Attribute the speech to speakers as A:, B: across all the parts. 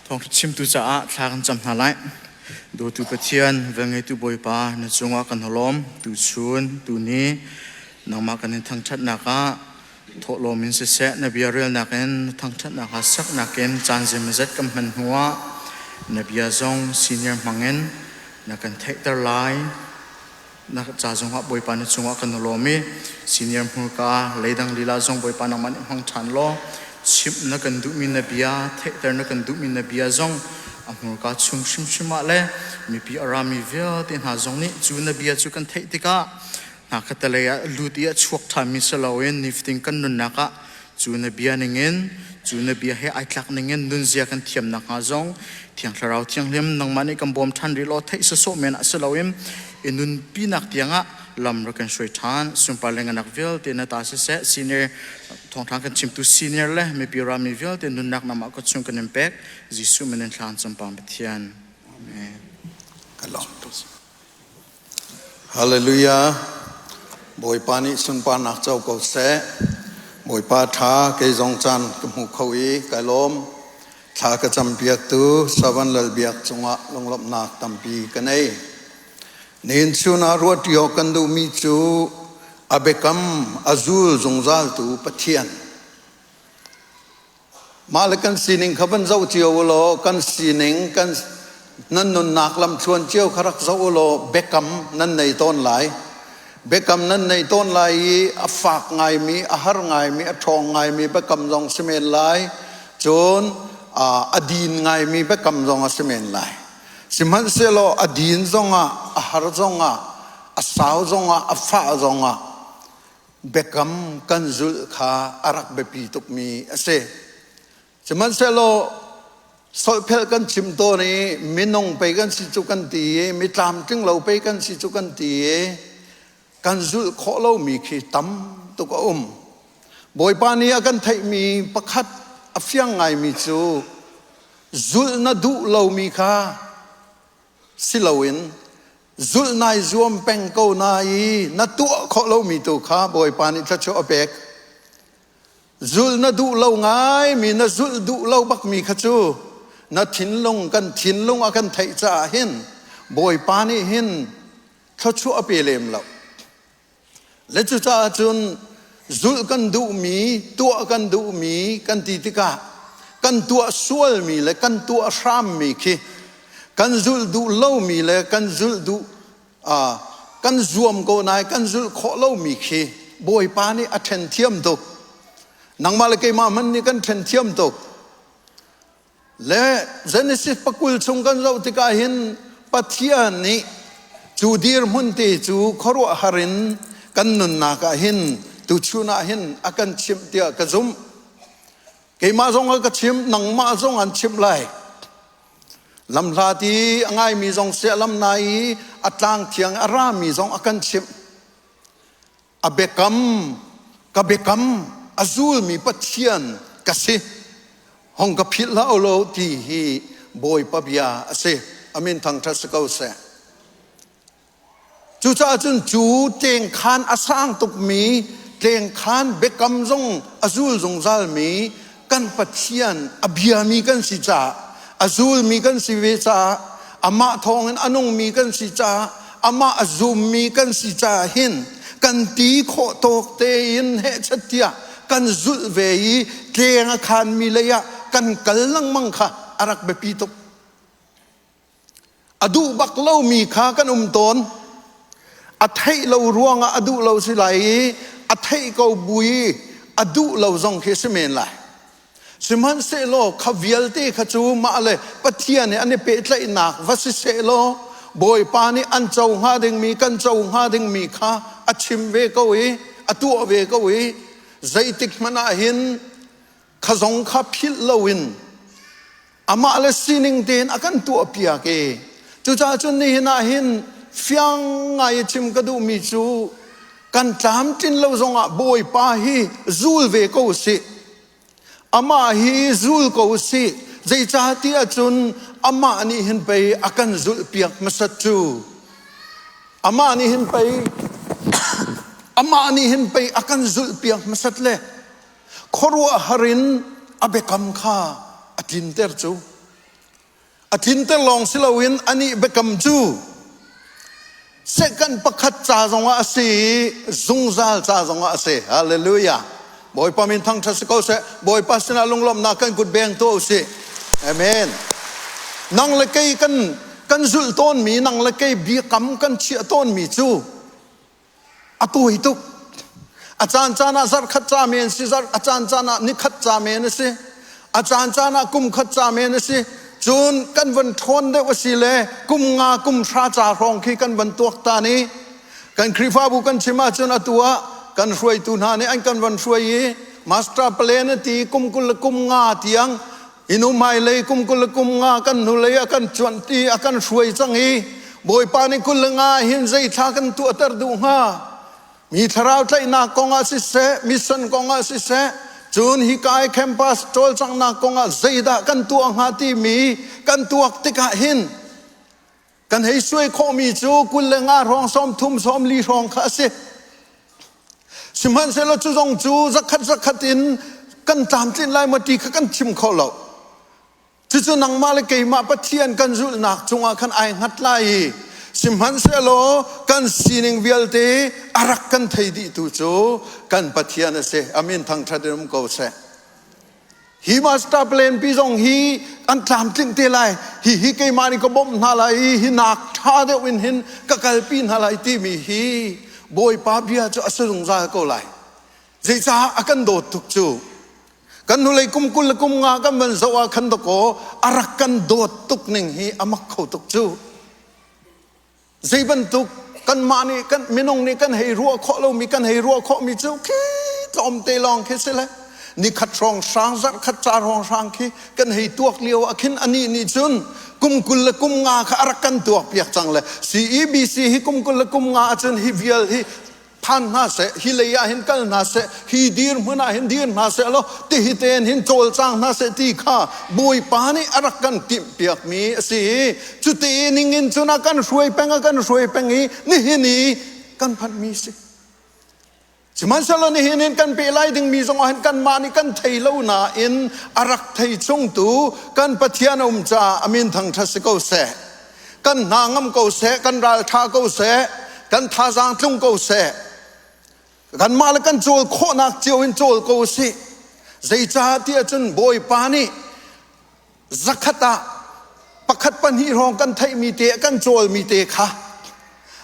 A: Thawngṭha chimtu caah thla kan cam hna lai. Dawtu Pathian, velngeitu Bawipa, na cungah kan lawm. Tuchun, tuni, nangmah kan in thangṭhatnak ah thawhlawm in siseh, na bia relnak in, na thangṭhatnak ah saknak in caan zeimawzat kan hman hnuah na bia zong senior hmangin na kan theihter lai. Na ca zongah Bawipa na cungah kan lawm i senior hmurka leidang lila zong Bawipa nangmah nih hmang ṭhan law chimh na kan duhmi na bia theihter na kan duhmi na bia zong a hmurka chung hrimhrim ah le mipi a rami vialte hna zong nih cu na bia cu kan theih tikah hna khatalei ah lut i a chuak ṭhanmi si loin nifatin kan nunnak ah cu na bia ningin cu na bia he ai tlak ningin nunzia kan thiam nakhnga zong Thiang Thlarau Thianghlim nangmah nih kan bawm ṭhan rih law theih sawsawh men ah si loin i nunpinak tiangah lam rak kan hruai ṭhan. Sunpar le nganak vialte na ta siseh, senior thawngṭha kan chimtu senior le mipi rami vialte nunnak namah ka chung kan in pek. Jesuh min in thla an cam Pathian. Amen.
B: Ka lawm tuk. Hallelujah. Bawipa nih sunparnak co ko seh. Bawipa ṭha kei zong caan ka hmu kho i kai lawm. Thla ka campiaktu Savan Lal Biak cungah lunglawmhnak tampi ka nei. Nihin chun ah ruahṭi awk kan duhmi cu a biakam a zul zungzaltu Pathian. Mah le kan sining kha van zoh cio u law kan sining kan nan nunnak lamthluan cio kha rak zoh u law biakam nan nei tawn lai. Biakam nan nei tawn lai i a fak ngaimi, a har ngaimi, a ṭhawng ngaimi biakam zong si men lai. Cun a din ngaimi biakam zong a si men lai. Sihmanhsehlaw a din zongah, a har zongah, a sau zongah, a fah zongah biakam kan zulh kha a rak biapi tukmi a si. Sihmanhsehlaw solhphelh kan chim tawn i minung pei kan si cu kan ti i mi tlamtling lo pei kan si cu kan ti i kan zulh khawh lomi khi tam tuk a um. Bawipa nih a kan theihmi pakhat a fiang ngaimi cu zulh na duh lomi kha si loin zulh nai zuam peng ko na i na tuah khawh lomi tu kha Bawipa nih thluachuah a pek. Zulh na duh lo ngaimi na zulh duh lo bakmi kha cu na thinlung kan thinlung a kan theih caah hin Bawipa nih hin thluachuah a pe lem lo. Le cucaah cun zulh kan duhmi, tuah kan duhmi kan ti tikah kan tuah sualmi le kan tuah hrammi khi kan zulh duh lomi le kan zulh duh kan zuam ko nain kan zulh khawh lomi khi Bawipa nih a ṭhen thiam tuk. Nangmah le keimah hmanh nih kan ṭhen thiam tuk. Le Genesis pakul chung kan zoh tikah hin Pathian nih cu dirhmun te cu khuaruahhar in kan nunnak ah hin tuchun ah hin a kan chimh tiah ka zumh. Keimah zong a ka chimh, nangmah zong an chimh lai. Lamhlat i a ngaimi zong siah lamnai i a tlang thiang a rami zong a kan chimh. A biakam, ka biakam a zulmi Pathian ka si. Hong ka philh hlah u law ti hi Bawipa bia a si. Amin thangṭhat si ko seh. Cucaah cun cu tlengkhan a sang tukmi tlengkhan biakam zong a zul zungzalmi kan Pathian a biami kan si caah a zulmi kan si ve caah amah thawngin a nungmi kan si caah amah a zummi kan si caah hin kan ti khawh tawk tein hehchat tiah kan zulh ve i tleng a khanmi lei ah kan kal lengmang kha a rak biapi tuk. A duh bak lomi kha kan um tawn. A theih lo ruangah a duh lo si lai i a theih ko bu i a duh lo zong khi si men lai. Sihmanhsehlaw kha vialte kha cu mah le Pathian he an i pehtlaihnak va si sehlaw Bawipa nih an co hnga dingmi kan co hnga dingmi kha a chim ve ko i a tuah ve ko i zeitik hmanh ah hin kha zong kha philh loin amah le sining tein a kan tuahpiak i cucaah cun nihin ah hin fiang ngai i chim ka duhmi cu kan tlamtlin lo zongah Bawipa hi zul ve ko usih. Amah hi zul ko usih. Zeicahtiah cun amah nih hin pei a kan zulhpiak hmasat cu. Amah nih hin pei amah nih hin pei a kan zulhpiak hmasat le khuaruahhar in a biakam kha a tlinter cu. A tlinter lawng si loin anih biakam cu second pakhat ca zongah a si i zungzal ca zongah a si. Hallelujah. Bawipa min thangṭhat si ko seh. Bawipa sinah lunglawmhnak kan kut beng tuah u sih. Amen. Nang le kei kan kan zulh tawnmi, nang le kei biakam kan chiah tawnmi cu a tawi tuk. A caan caan ah zarh khat ca men si, zarh a caan caan ah nikhat ca men a si. A caan caan ah kum khat ca men a si. Cun kan van ṭhawn deuh a si le kum nga kum hra ca hrawng khi kan van tuak ta ni. Kan Khrihfabu kan chim ahcun atu ah kan hruaitu hna nih an kan van hruai i master plan a ti kum 20 le kum nga tiang inu hmailei kum 20 le kum nga kan hnulei a kan cuanh ti a kan hruai cang i Bawipa nih 25 hin zei thla kan tuahter duh hnga? Mi thlarau tlaihnak kong ah siseh, mission kong ah siseh, cun hika i campus cawlcanghnak kong ah zeidah kan tuah hnga timi kan tuak tikah hin kan hei suai khawhmi cu 25 hrawng 30 40 hrawng kha a si. Sihmanhsehlaw cu zong cu zakhat zakhat in kan tlamtlinh lai maw ti kha kan chim kho lo. Cucu nangmah le keimah Pathian kan zulhnak cungah khan ai hngat lai i sihmanhsehlaw kan sining vialte a rak kan thei dihtu cu kan Pathian a si. Amin thangṭhat in um ko seh. Hi master plan pi zong hi an tlamtlinh te lai. Hi hi keimah nih ka bawmh hna lai i hi nak ṭha deuh in hin ka kalpi hna lai timi hi Bawipa bia cu a si zungzal ko lai. Zeicah a kan dawt tuk cu? Kan hnulei kum 20 le kum nga kan van zoh ah khan dakaw a rak kan dawt tuk ning hi a mak kho tuk cu. Zei bantuk kanmah nih kan minung nih kan hei ruah khawh lomi kan hei ruah khawhmi cu khi tlawmte lawng khi si le nikhat hrawng hrang zarh khat ca hrawng hrang khi kan hei tuak lio ah khin anih nih cun kum 20 le kum nga kha a rak kan tuak piak cang le CEBC hi kum 20 le kum nga ahcun hi vial hi phan hna seh hi lei ah hin kal hna seh hi dirhmun ah hin dir hna seh law tihi ten hin cawlcang hna seh ti kha Bawipa nih a rak kan timh piakmi a si cuti ning in cun a kan hruai peng a kan hruai peng i nihin i kan phanhmi si. Sihmanhsehlaw nihin in kan pe lai dingmi zong ah hin kanmah nih kan thei lo nain a rak thei chungtu kan Pathian a um caah a min thangṭhat si ko seh. Kan hna ngam ko seh, kan ral ṭha ko seh, kan thazaang tlung ko seh. Kanmah le kan cawl khawhnak cio in cawl ko sih. Zeicah tiah cun Bawipa nih zakhat ah pakhat pahnih hrawng kan theihmi te kan cawlmi te kha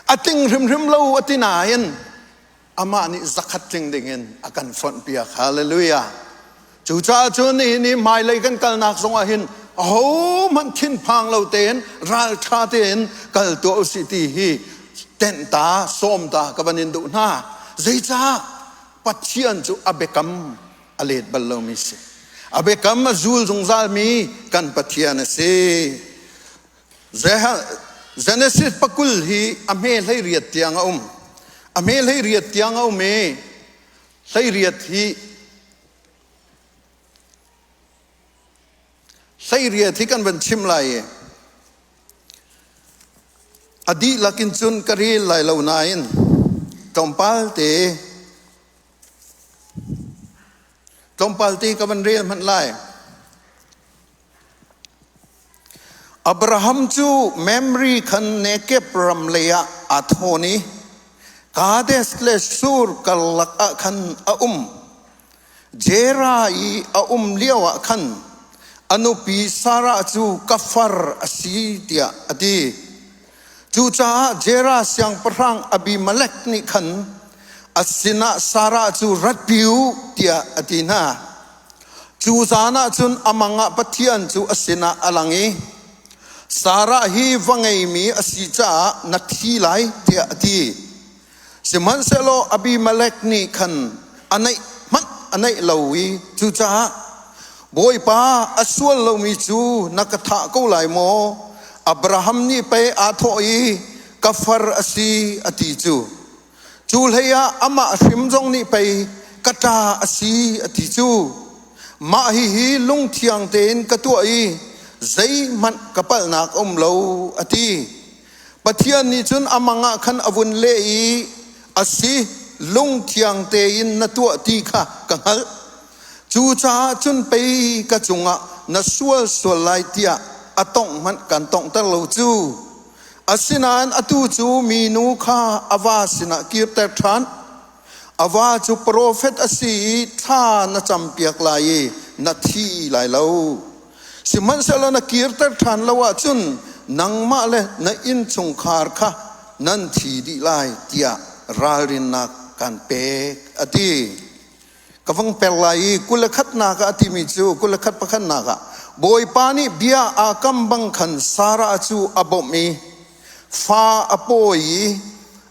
B: a tling hrimhrim lo a ti nain amah nih zakhat tling dingin a kan fonh piak. Hallelujah. Cucaah cun nihin i hmailei kan kalnak zongah hin ahohmanh thinphang lo tein ralṭha tein kal tuah usih ti hi tenh ta sawm ta ka van in duh hna. Zeicah? Pathian cu a biakam a let bal lomi si. A biakam a zul zungzalmi kan Pathian a si. Genesis pakul hi a hme 18 tiang a um. A hme 18 tiang a um i 18 hi 18 hi kan van chim lai i a dihlak in cun ka rel lai lo nain tlawmpal te tlawmpal te ka van rel hmanh lai. Abraham cu Mamre khan Negeb ram leiah aa thawn i Kadesh le Shur karlak ah khan a um. Gera i a um lioah khan a nupi Sarah cu ka far a si tiah a ti. Cucaah Gera siangpahrang Abimelek nih khan a sinah Sarah cu ratpi u tiah a ti hna. Cu zan ah cun a mang ah Pathian cu a sinah a lang i, Sarah hi va ngeimi a si caah na thi lai, tiah a ti. Sihmanhsehlaw Abimelek nih khan a naih hmanh a naih lo i cucaah, Bawipa, a sual lomi cu na ka thah ko lai maw? Abraham nih pei aa thawh i, Ka far a si, a ti cu. Cu hleiah amah hrim zong nih pei ka ṭa a si a ti cu. Mah hihi lungthiang tein ka tuah i zeihmanh ka palhnak a um lo a ti. Pathian nih cun a mang ah khan a vun leh i a si lungthiang tein na tuah ti kha ka hngalh. Cucaah cun pei ka cungah na sual sual lai tiah. A tongh hmanh kan tonghter lo cu. Asinain atu cu minu kha a va sinah kirter ṭhan. A va cu profet a si i thla na campiak lai i na thi lai lo. Sihmanhsehlaw na kirter ṭhan lo ahcun nangmah le na innchungkhar kha nan thi dih lai tiah ralrinnak kan pek, a ti. Ka vung per lai i 21nak ah a timi cu 21 pakhatnak ah Bawipa nih bia aa kam bang khan Sarah cu a bawmh i fa a pawi i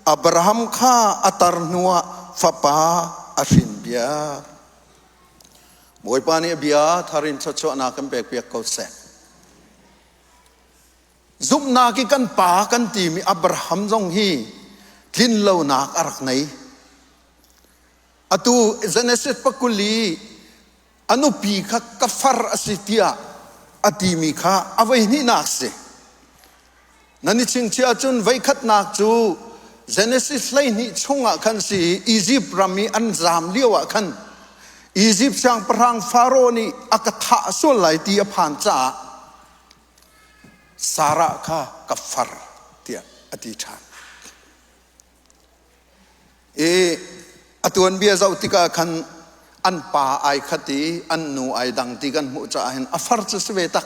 B: Abraham kha a tar hnuah fapa a hrin piak. Bawipa nih a bia thar in thluachuahnak kan pekpiak ko seh. Zumhnak i kan pa kan timi Abraham zong hi tlinlonak a rak nei. Atu Genesis pakuli a nupi kha ka far a si tiah a timi kha a voi hnihnak si. Nan i chingchiah ahcun voikhatnak cu Genesis 12 chungah khan si i Egypt ram i an zaam lio ah khan Egypt siangpahrang Faro nih a ka thah sual lai ti a phan caah Sarah kha ka far tiah a ti ṭhan. I a tuanbia zoh tikah khan an pa ai khat i an nu ai dang ti kan hmuh caah hin a far cu si ve tak.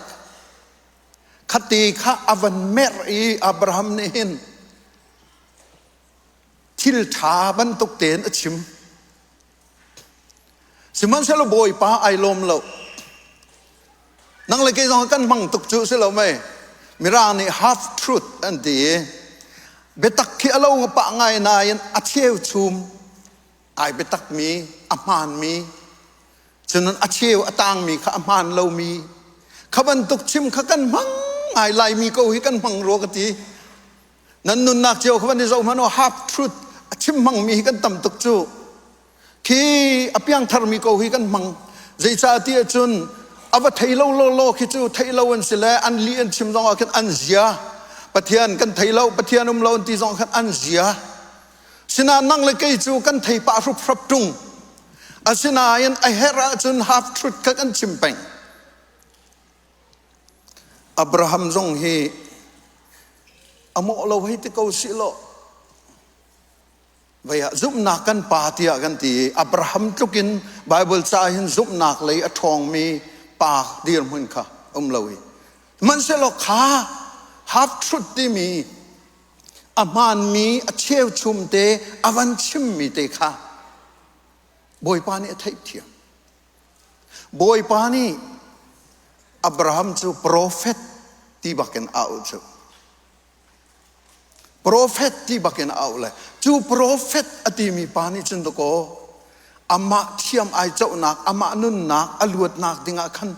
B: Khati kha a van merh i Abraham nih hin thil ṭha bantuk tein a chim. Sihmanhsehlaw Bawipa ai lawm lo. Nang le kei zong kan hmang tuk cu si lo mei. Mirang nih half truth an ti i biatak khi a lo pah ngai nain a cheuchum ai biatak mi a hmaan mi cun a cheu a tangmi kha a hmaan lomi kha bantuk chim kha kan hmang ngai Laimi ko hi kan hmang rua ka ti. Nan nunnak cio kha van i zoh hmanh u half truth a chim hmangmi hi kan tam tuk cu. Khi a piangtharmi ko hi kan hmang. Zeicah ti ahcun a va thei lo lawlaw khi cu theih lo an si le an lih an chim zong ah khin an zia. Pathian kan thei lo, Pathian um lo an ti zong khan an zia. Sinain nang le kei cu kan thei pah hruphrap ṭung. Asinain a herh ahcun half truth kha kan chim peng. Abraham zong hi a mawh lo hei ti ko sih law Vei ah zumhnak kan pa tiah kan ti i Abraham tluk in Baibal ca hin zumhnak lei a ṭhawngmi pa dirhmun kha um lo i hmanhsehlaw kha half truth timi a hmaanmi a cheuchum te a van chimmi te kha Bawipa nih a theihthiam. Bawipa nih Abraham cu profet ti bakin a auh cu. Profet ti bakin a auh le cu profet a timi pa nih cun dakaw amah thiam ai cohnak amah nunnak a luatnak dingah khan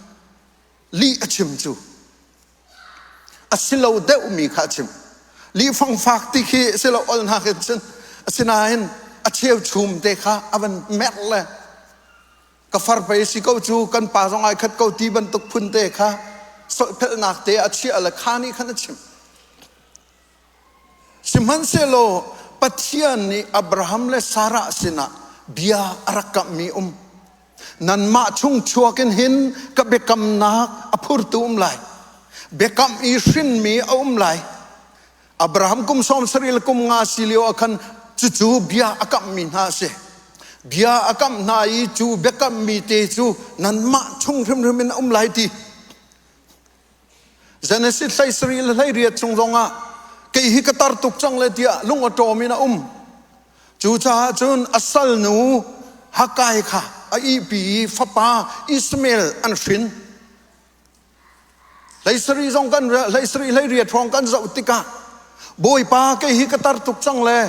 B: lih a chim cu a si lo deuhmi kha a chim lih fangfak ti khi si lo ol hna khin cun asinain a cheuchum te kha a van merh le ka far pei si ko cu kan pa zong ai khat ko ti bantuk phun te kha solhphelhnak te a chiah le kha nih khan a chim sihmanhsehlaw Pathian nih Abraham le Sarah sinah bia a rak kamhmi um nanmah chung chuak in hin ka biakamnak a phurtu um lai biakam i hrinmi a um lai Abraham kum 70 le kum nga si lio ah khan cucu bia a kamhmi hna a si. Bia a kamh hna i cu biakammi te cu nanmah chung hrimhrim in a um lai ti. Genesis 13 le 18 chung zongah kei hi ka tar tuk cang le tiah lung a ṭawm in a um. Cucaah cun a salnu Hakai kha a ihpi i fapa Ishmael an hrin. 17 zong kan 17 18 hrawng kan zoh tikah Bawipa kei hi ka tar tuk cang le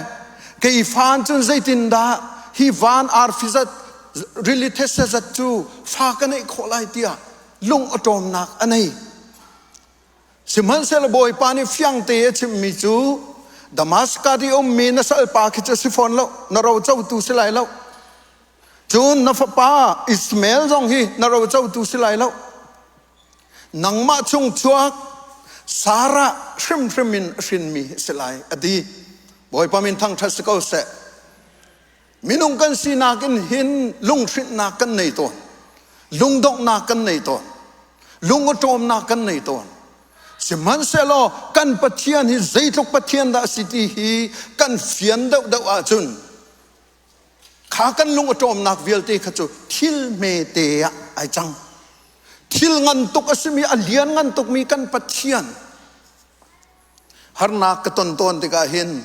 B: kei fan cun zeitindah hi van arfi zat rili thetse zat cu fa ka neih khawh lai tiah lung a ṭawmnak a nei. Sihmanhsehlaw Bawipa nih fiang te a chimmi cu Damascus i ummi na salpa khi cu si fawn lo na rocotu si lai lo Cun na fapa Ishmael zong hi na rocotu si lai lo. Nangmah chung chuak Sarah hrimhrim in a hrinmi a si lai, a ti. Bawipa min thangṭhat si ko seh. Minung kan sinak in hin lunghrinhnak kan nei tawn. Lungdonghnak kan nei tawn. Lung awṭawmnak kan nei tawn. Sihmanhsehlaw kan Pathian hi zeitluk Pathian dah a si ti hi kan fian deuhdeuh ahcun kha kan lung a ṭawmnak vialte kha cu thil hmete ah ai cang. Thil ngan tuk a simi, a lian ngan tukmi kan Pathian harnak ka ton tawn tikah hin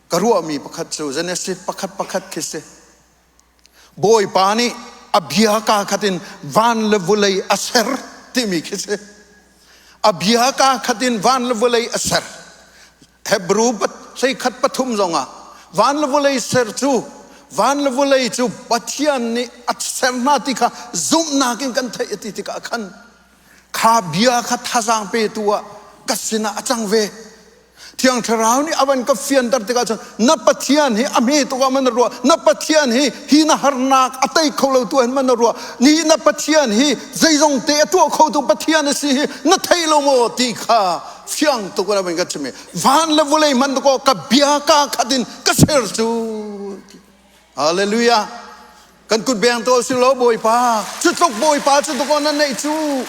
B: ka ruahmi pakhat cu Genesis pakhat pakhat khi si. Bawipa nih a bia kaa khat in van le vawlei a ser timi khi si. A bia kaa khat in van le vawlei a ser. Hebrew hleikhat pathum zongah van le vawlei ser cu van le vawlei cu Pathian nih a ser hna ti kha zumhnak in kan theih a ti tikah khan kha bia kha thazaang petu ah ka sinah a cang ve. Thiang Thlarau nih a van ka fianter tikah cun na Pathian hi a hme tuk ah man na ruah na Pathian hi hi na harnak a tei kho lo tu hin man na ruah ni na Pathian hi zeizong te a tuah kho tu Pathian a si hi na thei lo maw ti kha fiang tuk in a van ka chim i van le vawlei hman ko ka bia ka khat in ka ser cu. Hallelujah. Kan kut beng to si lo Bawipa. Cu tluk Bawipa cu tuk na neih cu.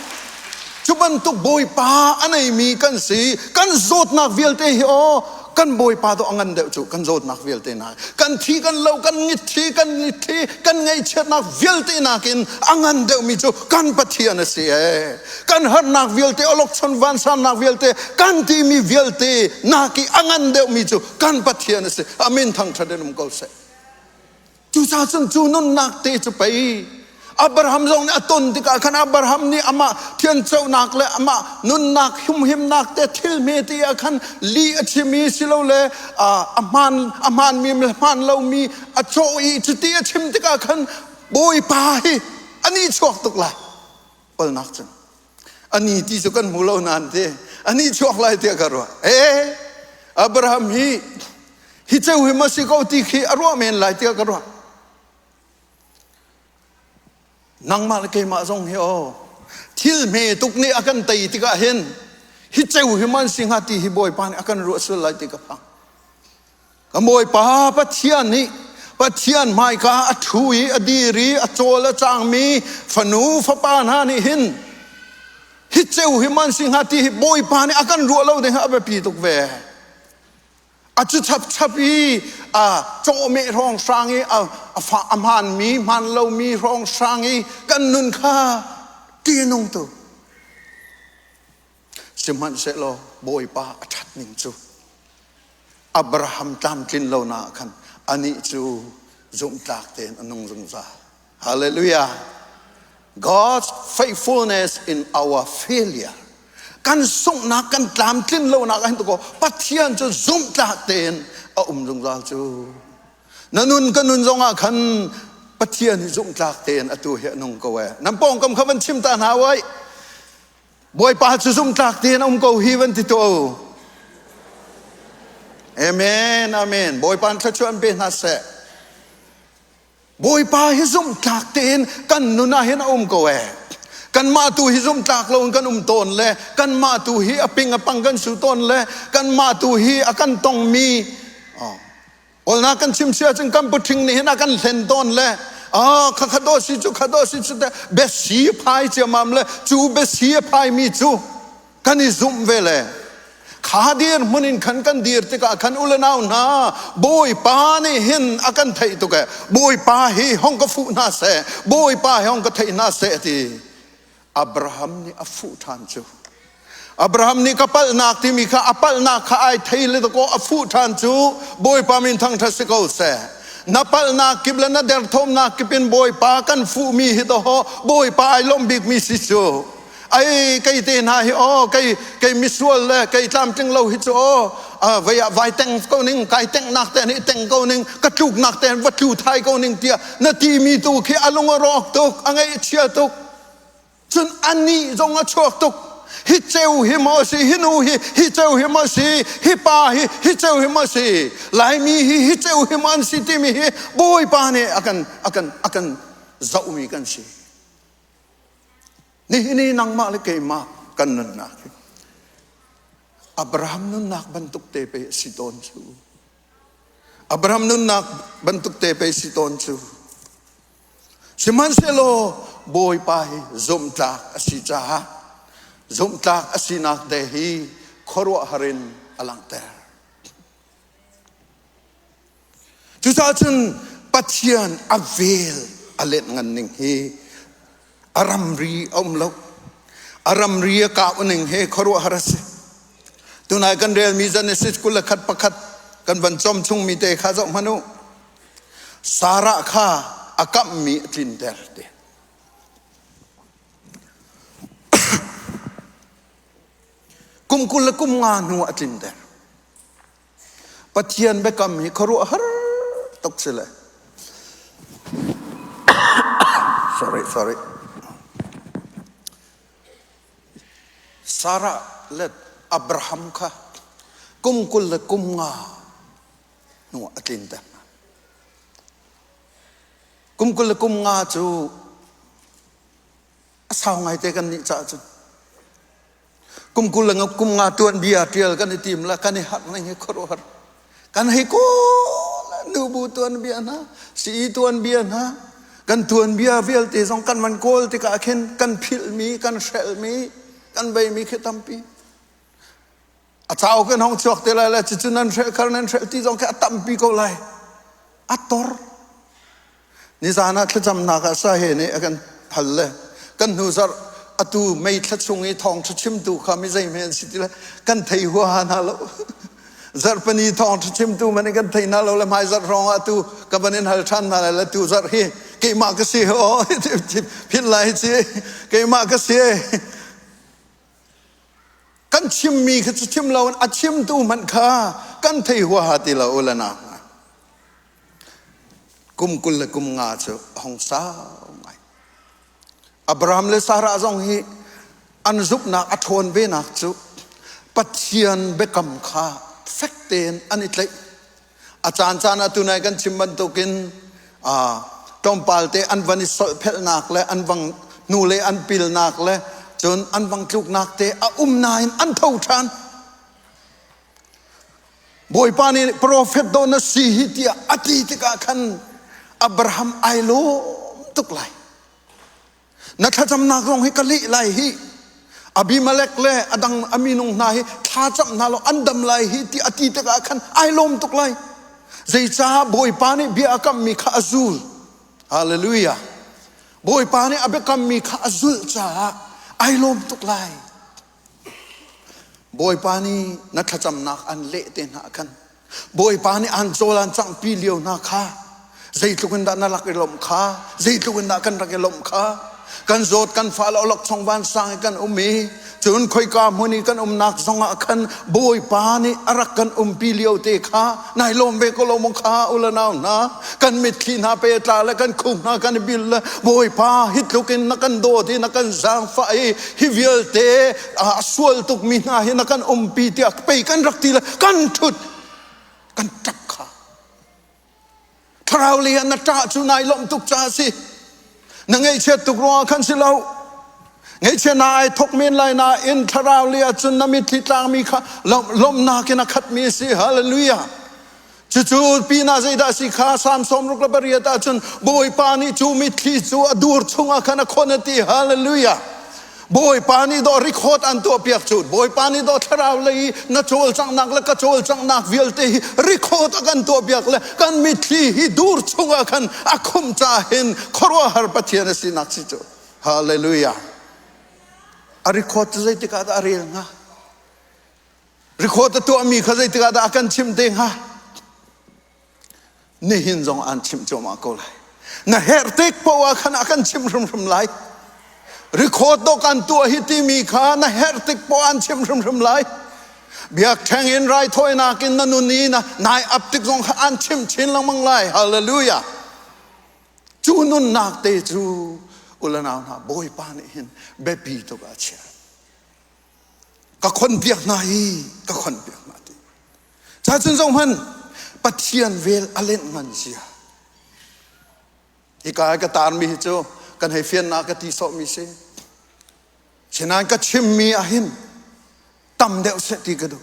B: Cu bantuk Bawipa a neimi kan si. Kan zawtnak vialte hi aw kan Bawipa to a ngan deuh cu kan zawtnak vialte na. Kan thi kan lo kan mitthli kan mitthli kan ngaihchiatnak vialte nakin a ngan deuhmi cu kan Pathian a si ee. Kan harnak vialte awlokchon vansannak vialte kan timi vialte naki a ngan deuhmi cu kan Pathian a si. Amin thangṭhat in um ko seh. Cucaah cun cu nunnak te cu pei Abraham zong nih a ton tikah khan Abraham nih amah thianconak le amah nunnak humhimnak te thil hme te ah khan li a chim i silole a hmaan a hmaanmi le hmaan lomi a cawh i cuti a chim tikah khan Bawipa hi a ni chuak tuk lai palnak cun ani ti cu kan hmu lo nain te ani chuak lai tiah ka ruah. Ee, Abraham hi hi ceu hi ma si ko ti khi a ruah men lai tiah ka ruah. Nangmah le keimah zong hi aw thil hme tuk nih a kan tei tikah hin hi ceu hi man si hnga ti hi Bawipa nih a kan ruah sual lai ti ka phang. Ka Bawipa Pathian nih Pathian hmaika a ṭhu i a dir i a cawl a cangmi fanu fapa hna nih hin hi ceu hi man si hnga ti hi Bawipa nih a kan ruah lo ding a biapi tuk ve. A cu chapchap i a cawhmeh hrawnghrang i a a hmaanmi hmaan lomi hrawnghrang i kan nun kha ṭihnung tuk. Sihmanhsehlaw Bawipa a ṭhat ning cu Abraham tlamtlin lonak ah khan anih cu zumhtlak tein a nung zungzal. Hallelujah. God's faithfulness in our failure. Kan sunghnak, kan tlamtlin lonak ah hin tukaw Pathian cu zumhtlak tein a um zungzal cu. Na nun ka nun zongah khan Pathian hi zumhtlak tein atu hi a nung ko ee. Nan pawngkam kha van chim ta hna wai. Bawipa cu zumhtlak tein a um ko hi van ti tuah u. Amen, amen. Bawipa in thluachuah an pe hna seh. Bawipa hi zumhtlak tein kan nun ah hin a um ko ee. Kanmah tu hi zumhtlak lo in kan um tawn le kanmah tu hi a ping a pang kan su tawn le kanmah tu hi a kan tongmi Kawlnak kan chim si ahcun kan puṭhing nih hin a kan hlen tawn le ah kha kha si cu kha si cu te biasi phai ciamam le cu biasi a phaimi cu kan i zumh ve le kha dir hmun in khan kan dir tikah khan u le nau hna Bawipa nih hin a kan theih tuk e Bawipa hi hong ka fuh hna seh Bawipa hi hong ka theih hna seh ti Abraham nih a fuh ṭhan cu. Abraham nih ka palhnak timi kha a palhnak kha ai thei le dakaw a fuh ṭhan cu. Bawipa min thangṭhat si ko seh. Na palhnak kip le na derthawmnak kip in Bawipa kan fuhmi hi dawh Bawipa ai lawmh bikmi si cu. Ai kei te hna hi aw kei kei misual le kei tlamtling lo hi cu aw vei ah vai teng ko ning kai tengnak te nih teng ko ning ka tluknak te va tlu thai ko ning tiah na timi tu khi a lung a rawk tuk a ngaih a chia tuk. Cun anih zong a chuak tuk. Hi ceu hi maw si, hi nu hi, hi ceu hi maw si, hi pa hi, hi ceu hi maw si, Laimi hi, hi ceu hi maw an si timi hi Bawipa nih a kan, a kan, a kan zohmi kan si. Nihin i nangmah le keimah kan nunnak hi Abraham nunnak bantuk te pe a si tawn cu. Abraham nunnak bantuk te pe si tawn cu. Sihmanhsehlaw Bawipa hi zumhtlak a si caah. Zumhtlak a sinak te hi khuaruahhar in a langhter. Cucaah cun Pathian a vel a let ngan ning hi a ramri a um lo. A ramri a kau ning he khuaruahhar a si. Tunai kan relmi Genesis 21 pakhat kan van com chungmi te kha zoh hmanh u. Sarah kha a kamhmi a tlinter te. Kum 20 le kum nga hnu a tlinter. Pathian biakam hi khuaruahhar tuk si le. Sorry, sorry. Sarah le Abraham kha kum 20 le kum nga hnu a tlinter hna. Kum 20 le kum nga cu a sau ngaite kan nih caah cun kum 20 le kum nga tuan bia tial kan i tim la kan i harh ning hi khuaruahhar kan hei kawl nubu tuan bia hna sii tuan bia hna kan tuan bia vialte zong kan van kawl tikah khin kan philhmi kan hrelhmi kan beimi khi tampi a cauk in hong chuak te lai le cucu nan hrelh khar nan hrelh ti zong khi a tampi ko lai a tor nizan ah thlacamnak ah sa he nih a kan hal le kan hnu zarh atu mei thla chung i thawngṭha chimtu kha mi zei an si ti le kan thei huaha hna lo zarhpani thawngṭha chimtu man in kan thei hna lo le hmai zarh hrawng ah tu ka van in hal ṭhan hna lai le tu zarh hi keimah ka si o philh lai ci keimah ka si Kan chimmi kha cu chim loin a chimtu hmanh kha kan thei huaha ti lo u le nau hna. Kum 20 le kum nga cu a hung sau ngai. Abraham le Sarah zong hi an zumhnak a ṭhawn venak cu Pathian biakam kha fek tein an i tlaih. A caancaan ah tunai kan chim bantukin tlawmpal te an van i solhphelhnak le an vang hnu le an pilnak le cun an vang tluknak te a um nain an tho ṭhan. Bawipa nih profet dawh na si hi tiah a ti tikah khan Abraham ai lawm tuk lai. Na thlacamnak zong hi ka leh lai hi. Abimelech le a dang a minung hna hi thlacam hna law an dam lai hi ti a ti tikah khan ai lawm tuk lai. Zeicah Bawipa nih bia a kammi kha a zul. Hallelujah. Bawipa nih a biakammi kha a zulh caah ai lawm tuk lai. Bawipa nih na thlacamnak an leh te hna khan Bawipa nih an cawl an canghpi lio hna kha zeitluk in dah na rak i lawmh kha zeitluk in dah kan rak i lawmh kha kan zawt kan fa le awlok chung vansang i kan um i cun khoika hmun i kan umnak zongah khan Bawipa nih a rak kan umpi lio te kha nai lawm ve ko lo maw kha u le nau hna kan mitthli hna pe tla le kan khuk hna kan i bil le Bawipa hi tluk in na kan dawt i na kan zaangfah i hi vialte a sual tukmi hna hi na kan umpi tiah pei kan rak ti le kan ṭhut kan ṭap kha thlarau lei ah na ṭah cu nai lawmh tuk caah si na ngaihchiat tuk ruangah khan si lo ngaihchia na ai thok men lai nain thlarau lei ah cun na mitthli tlangmi kha lawmhnak in a khatmi a si hallelujah Cucu pinah zeidah a si kha Salm 68 ahcun Bawipa nih cu mitthli cu a dur chungah khan a khon a ti. Hallelujah. Bawipa nih dawh record an tuahpiak cu. Bawipa nih dawh thlarau lei i na cawlcanghnak le ka cawlcanghnak vialte hi record a kan tuahpiak le kan mitthli hi dur chungah khan a khumh caah hin khuaruahhar Pathian a sinak si cu. Hallelujah. A record cu zeitik ah dah a rel hnga? Record a tuahmi kha zeitik ah dah a kan chimh te hnga? Nihin zong aan chimh cuahmah ko lai. Na herh tik poah ah khan a kan chimh hrimhrim lai. Record dawh kan tuah hi timi kha na herh tik poah an chimh hrimhrim lai. Biakṭheng in raithawinak in na nun i na nai ap tik zong kha an chimh chin lengmang lai. Hallelujah. Cu nunnak te cu ulanau hna Bawipa nih hin biapi tuk ah a chiah. Ka khonpiak hna hi ka khonpiak hna ti. Ca cun zong hman Pathian vel a lenh ngan zia. Hika ka tarmi hi cu kan hei fiannak ka ti sawhmi si. Sinain ka chimmi ahhin tam deuh seh ti ka duh.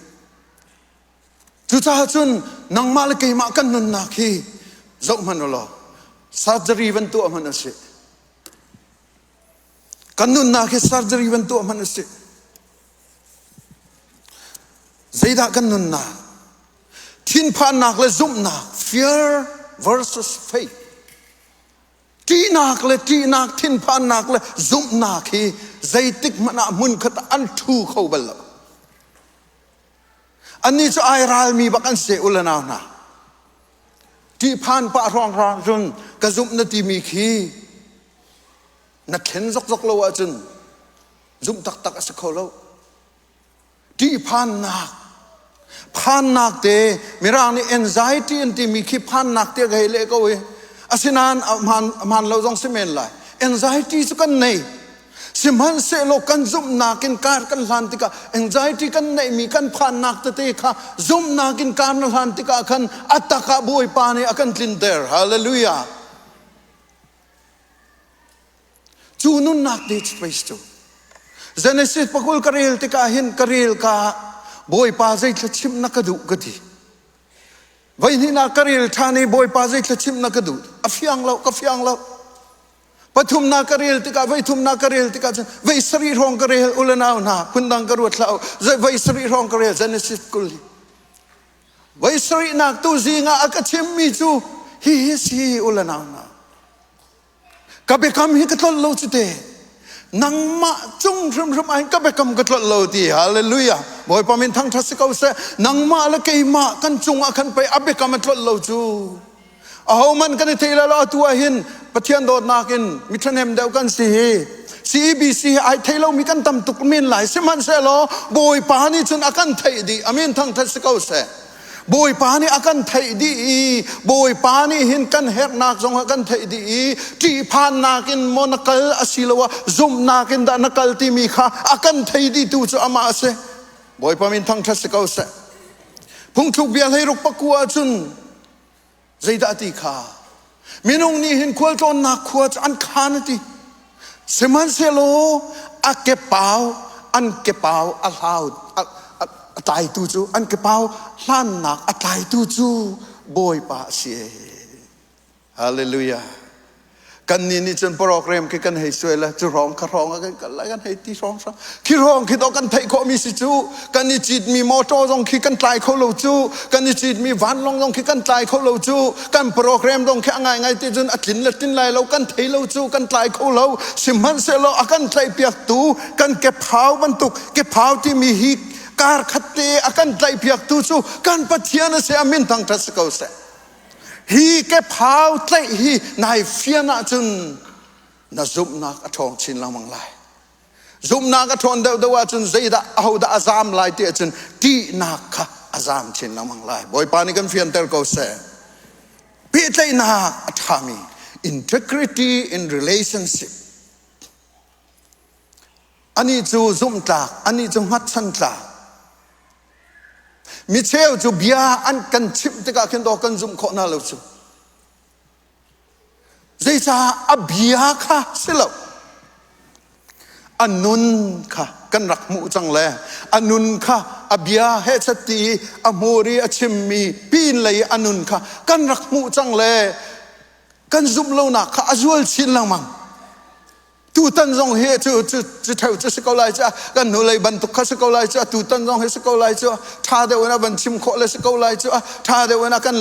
B: Cucaah cun nangmah le keimah kan nunnak hi zoh hmanh u law surgery van tuah hmanh u sih. Kan nunnak hi surgery van tuah hmanh u sih. Zeidah kan nunnak? Thinphannak le zumhnak, fear versus faith. Ṭihnak le ṭihnak, thinphannak le zumhnak hi zeitik hmanh ah hmunkhat ah an ṭhu kho bal lo. Annih cu ai ralmi bak an si u le nau hna. Ṭihphan pah hrawnghrang cun ka zumh na timi khi na thlen zokzok lo ahcun zumh taktak a si kho lo. Ṭihphannak phannak te Mirang nih anxiety an timi khi phannak te ka hei leh ko i asinain a hmaan lo zong si men lai. Anxiety cu kan nei. Sihmanhsehlaw kan zumhnak in kar kan hlan tikah anxiety kan neihmi kan phannak tete kha zumhnak in kar na hlan tikah khan a tak ah Bawipa nih a kan tlinter. Hallelujah. Cu nunnak te space cu Genesis pakul ka rel tikah hin ka rel ka Bawipa zei thlachimh na ka duh ka ti. Voihnihnak ka rel ṭhan i Bawipa zei thlachimh na ka duh. A fiang lo, ka fiang lo. Pathumnak ka rel tikah voithumnak ka rel tikah cun voi sarih hrawng ka rel u le nau hna phundang ka ruat hlah u voi sarih hrawng ka rel Genesis 20 voi sarihnak tu zing ah a ka chimmi cu hihi si u le nau hna ka biakam hi ka tlolh lo cu te nangmah cung hrimhrim ah hin ka biakam ka tlolh lo ti hallelujah Bawipa min thangṭhat si ko seh nangmah le keimah kan cungah khan pei a biakam a tlolh lo cu Ahohmanh kan i theih lo atu ah hin Pathian dawtnak in mi ṭhahnem deuh kan si hi. CEBC hi ai thei lomi kan tam tuk men lai. Sihmanhsehlaw Bawipa nih cun a kan theih dih. Amen thangṭhat si ko seh. Bawipa nih a kan theih dih i Bawipa nih hin kan herhnak zong a kan theih dih i ṭihphannak in maw na kal asiloah zumhnak in dah na kal timi kha a kan thei dihtu cu amah a si. Bawipa min thangṭhat si ko seh. Phungthluk bia 16 pakua ahcun Zeidah a ti kha? Minung nih hin khualtlawnnak khua cu an khaan a ti. Sihmanhsehlaw a kepau an kepau a hlau a, a, a tlaitu cu an kepau hlannak a tlaitu cu Bawipa a si. Hallelujah. Kannih nih cun program khi kan hei suai le cu hrawng kha hrawng ah kan kal lai kan hei ti hrawng hrawng khi hrawng khi dawh kan theih khawhmi si cu kan i citmi motor zong khi kan tlai kho lo cu kan i citmi vanlawng zong khi kan tlai kho lo cu kan program zong khi a ngaingai ti cun a tlin le tlin lai lo kan thei lo cu kan tlai kho lo sihmanhsehlaw a kan tlaihpiaktu kan kephau bantuk kephau timi hi kar khat te a kan tlaihpiaktu cu kan Pathian a si a min thangṭhat si ko seh. Hi kephau tlaih hi nai fian ahcun na zumhnak a ṭhawng chin lengmang lai. Zumhnak a ṭhawn deuhdeuh ahcun zeidah ahodah a zaam lai ti ahcun ṭihnak kha a zaam chin lengmang lai. Bawipa nih kan fianter ko seh. Pehtlaihnak a ṭhami integrity in relationship Anih cu zumhtlak, anih cu hngatchan tlak. Micheu cu bia an kan chimh tikah khin dawh kan zumh khawh hna lo cu. Zeicah a bia kha si lo. A nun kha kan rak hmuh cang le a nun kha a bia he chat ti i a hmur i a chimmi pin lei a nun kha kan rak hmuh cang le kan zumh lonak kha a zual chin lengmang. Tutan zong hi cu cu cu theu cu si ko lai cu kan hnulei bantuk kha si ko lai cu tutan zong hi si ko lai cu ṭha deuh in a van chim khawh le si ko lai cu ṭha deuh in a kan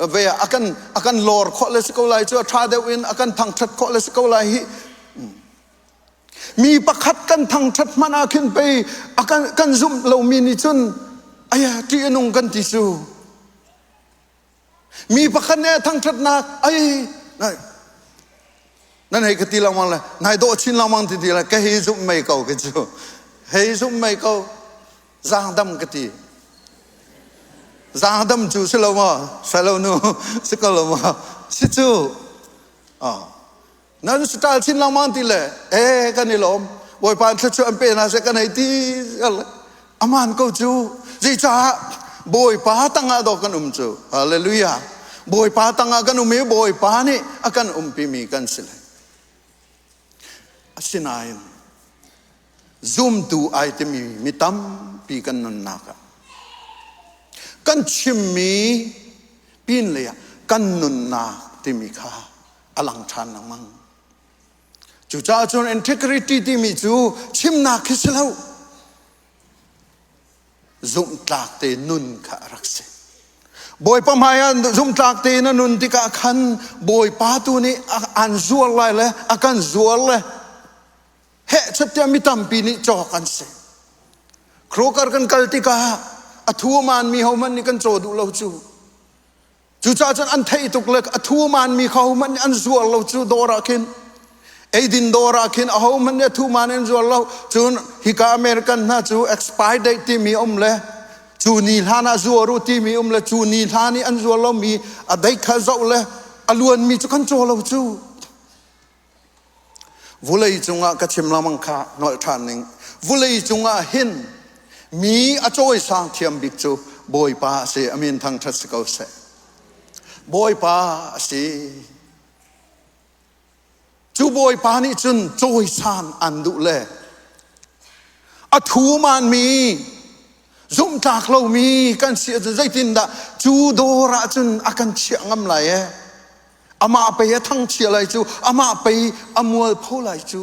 B: ve a kan a kan lawr khawh le si ko lai cu ṭha deuh in a kan thangṭhat khawh le si ko lai hi mi pakhat kan thangṭhat hmanh ah khin pei a kan kan zumh lomi nih cun aya ṭih a nung kan ti cu Mi pakhat nih thangṭhatnak ai nan hei ka ti lengmang le nai dawh chin lengmang ti ti le ka hei zumh mei ko ka cu hei zumh mei ko zaangdam ka ti zaangdam cu si lo maw salo nu si ko lo maw si cu Nan stal chin lengmang ti le ee kan i lawm Bawipa thluachuah an pe hna seh kan hei ti aman ko cu zeicah Bawipa tangah dawh kan um cu hallelujah Bawipa tangah kan um i Bawipa nih a kan umpimi kan si le asinain zumtu ai timi mi tampi kan nunnak ah kan chimmi pin lei ah kan nunnak timi kha a lang ṭhan lengmang. Cucaah cun integrity timi cu chimnak khi si lo. Zumhtlak te nun kha a rak si. Bawipa hmai ah zumhtlak tein a nun tikah khan Bawipa tu nih an zuar lai le a kan zuar le heh chat mi tampi nih cawk an si. Kroger kan kal tikah a thu man mi ho hmanh nih kan caw duh lo cu. Cucaah cun an theih tuk le a thu man mi kha hohmanh nih an zuar lo cu dawr ah khin. Eidin dawr ah khin ahohmanh nih a thu man in zuar lo. Cun hika American hna cu expire date timi um le cu ni hlan ah zuar u timi um le cu ni hlan i an zuar lomi a date kha zoh le a luanmi cu kan caw lo cu. Vulei cungah ka chim lengmang kha nolh ṭhan ning. Vulei cungah hin mi a cawisang thiam bik cu Bawipa a si. A min thangṭhat si ko seh. Bawipa a si. Cu Bawipa nih cun cawisan an duh le a thuman mi zumhtlak lomi kan si ahcun zeitindah cu dawr ah cun a kan chiah ngam lai ee? Amah pei a thangchia lai cu, amah pei a mualpho lai cu.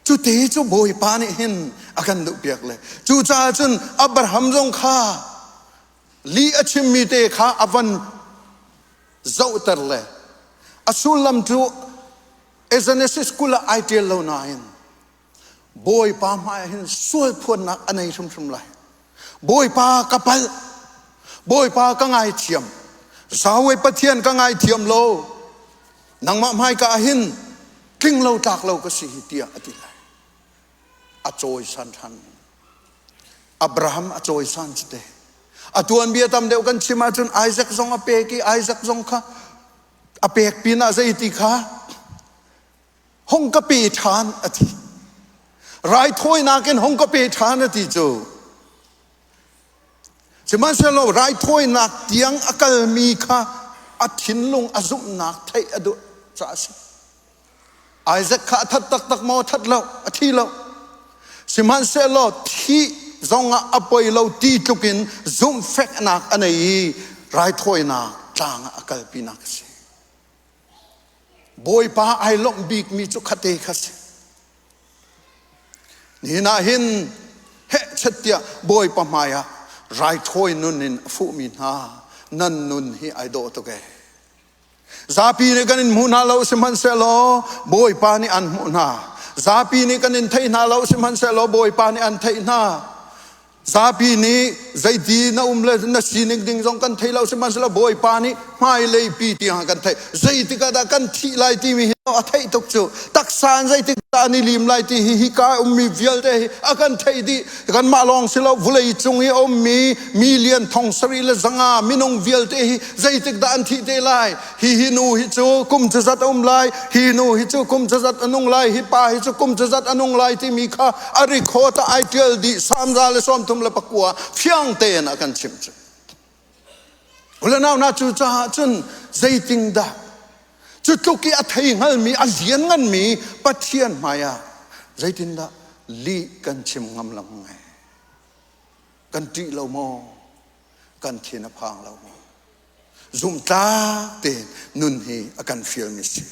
B: Cu te cu Bawipa nih hin a kan duhpiak le. Cucaah cun Abraham zong kha lih a chimmi te kha a van zohter le a sullam cu Genesis 20 ah ai ṭial lo nain Bawipa hmaiah hin sual phuannak a nei hrimhrim lai. Bawipa ka palh. Bawipa ka ngaithiam. Yahweh Pathian ka ngaithiam lo. Nangmah hmaika ah hin tling lo tlak lo ka si hi tiah a ti lai. A cawisan ṭhan. Abraham a cawisan cu te. A tuanbia tam deuh kan chim ahcun Isaac zong a pek i Isaac zong kha a pek pinah zeiti kha hong ka pe ṭhan a ti. Raithawinak in hong ka pe ṭhan a ti cu. Sihmanhsehlaw raithawinak tiang a kalmi kha a thinlung a zumhnak theih a duh caah a si. Isaac kha a that taktak maw? That lo, a thi lo. Sihmanhsehlaw thih zongah a poi lo ti tluk in zumhfeknak a nei i raithawinak tlang ah a kalpinak a si. Bawipa ai lawmh bikmi cu khate kha si. Nihin ah hin hehchet tiah Bawipa hmai ah raithawi nun in a fuhmi hna nan nun hi ai dawh tuk ee. Zapi nih kan in hmu hna lo sihmanhsehlaw Bawipa nih an hmuh hna. Zapi nih kan in thei hna lo sihmanhsehlaw Bawipa nih an theih hna. Zapi nih zeiti na um le na sining ding zong kan thei lo sihmanhsehlaw Bawipa nih hmailei pi tiang kan theih. Zeitik ah dah kan thih lai timi hi a theih tuk cu. Taksa in zeitik dah an i lim lai ti hi hika ummi vialte hi a kan theih dih. Kanmah lawng si lo vulei cung i a ummi million thong sarih le zanga minung vialte hi zeitik dah an thih te lai. Hi hi nu hi cu kum cazat a um lai, hi nu hi cu kum cazat a nung lai, hi pa hi cu kum cazat a nung lai timi kha a record ah ai ṭial dih Salm 139 fiang tein a kan chimh cu. Ulanau na cu caah cun zeiting dah cu tluk i a thei hngalmi a liannganmi Pathian hmaiah zeitindah lih kan chim ngam lo ngai kan ṭih lo maw kan thin a phang lo maw Zumhtlak tein nun hi a kan fialmi si.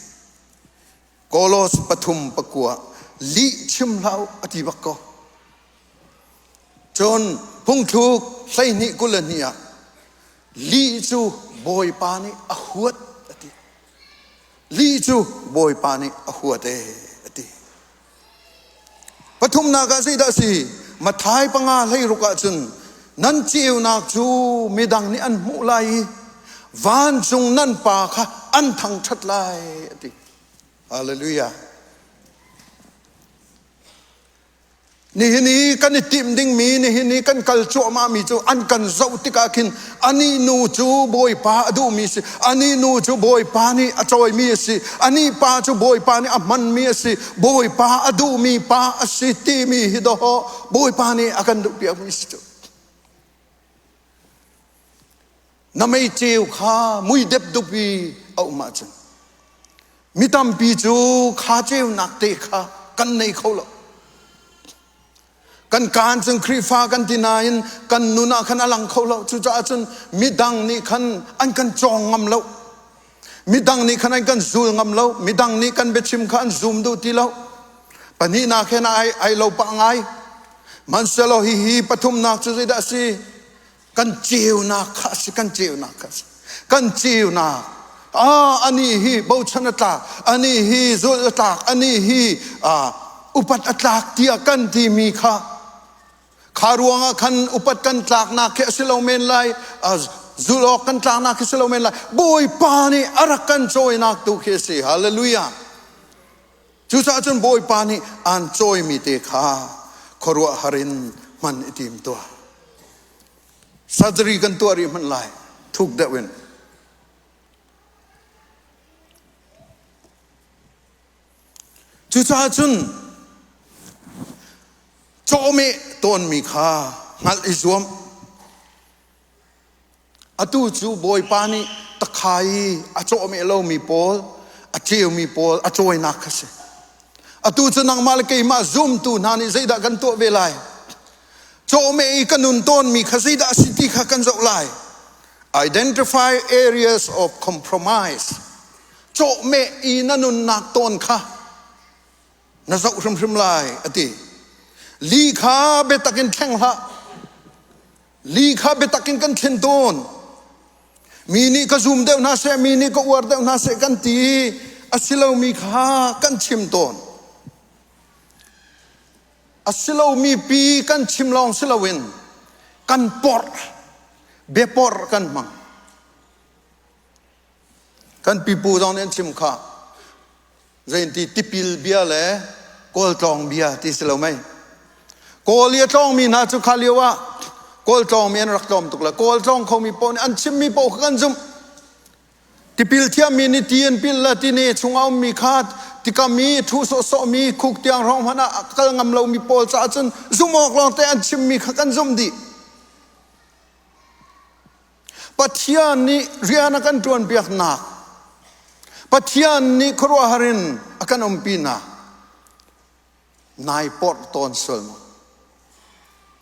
B: Kolos 3:9 lih chim hlah u a ti bak ko. Cun phungthluk 22 22 ah lih cu Bawipa nih a huat a ti. Lih cu Bawipa nih a huat ee a ti. Pathumnak ah zeidah a si? Matthai 5:16 ah cun nan ceunak cu midang nih an hmuh lai i vancung nan Pa kha an thangṭhat lai a ti. Hallelujah. Nihin i kan i timh dingmi, nihin i kan kal cuahmahmi cu an kan zoh tikah khin anih nu cu Bawipa a duhmi a si, anih nu cu Bawipa nih a cawimi a si, anih pa cu Bawipa nih a hmanmi a si, Bawipa a duhmi pa a si timi hi dawh Bawipa nih a kan duhpiakmi si cu. Na mei ceu kha mui depdup i a um ahcun mi tampi cu kha ceunak te kha kan nei kho lo. Kan kaan cun Khrihfa kan ti nain kan nun ah khan a lang kho lo. Cucaah cun midang nih khan an kan cawng ngam lo. Midang nih khan an kan zul ngam lo. Midang nih kan biachim kha an zum duh ti lo. Pahnihnak he ai, ai lo pah ngai. Hmanhsehlaw hihi pathumnak cu zeidah a si? Kan ceunak kha a si, kan ceunak kha a si. Kan ceunak. Ah, anih hi bochan a tlak, anih hi zulh a tlak, anih hi upat a tlak tiah kan timi kha kha ruangah khan upat kan tlaknak khi a si lo men lai, zulh awk kan tlaknak khi si lo men lai. Bawipa nih a rak kan cawinak tu khi a si. Hallelujah. Cucaah cun Bawipa nih aan cawimi te kha khuaruahhar in hman i tim tuah. Surgery kan tuah rih hmanh lai, thuk deuh in. Cucaah cun cawhmeh tawnmi kha hngalh i zuam. Atu cu Bawipa nih takhai i a cawhmeh lomi pawl, a ceumi pawl a cawinak kha si. Atu cu nangmah le keimah zumtu hna nih zeidah kan tuah ve lai? Cawhmeh i ka nun tawnmi kha zeidah a si ti kha kan zoh lai. Identify areas of compromise. Cawhmeh i na nunnak tawn kha na zoh hrimhrim lai a ti. Li kha biatak in thleng hlah. Li kha biatak in kan thlen tawn. Mi nih ka zum deuh hna seh, mi nih ka uar deuh hna seh kan ti a si lomi kha kan chim tawn. A si lomi pi kan chim lawng si loin kan porh, biaporh kan hmang. Kan pipu zong nih an chim kha. Zeinti tipil bia le kawl tlawng bia ti si lo mei. Kawl i a tlawngmi hna cu kha lio ah kawl tlawngmi an rak tlawm tuk le kawl tlawng khomi paoh nih an chimmi paoh kha kan zumh. Tipil thiammi nih ti an pil le tine chungah ummi kha tikam i thu sawhsawhmi khuk tiang hrawng hmanh ah kal ngam lomi pawl caah cun zumh awk lawngte an chimmi kha kan zumh dih. Pathian nih rian a kan ṭuanpiaknak, Pathian nih khuaruahhar in a kan umpinak nai porh tawn sual maw?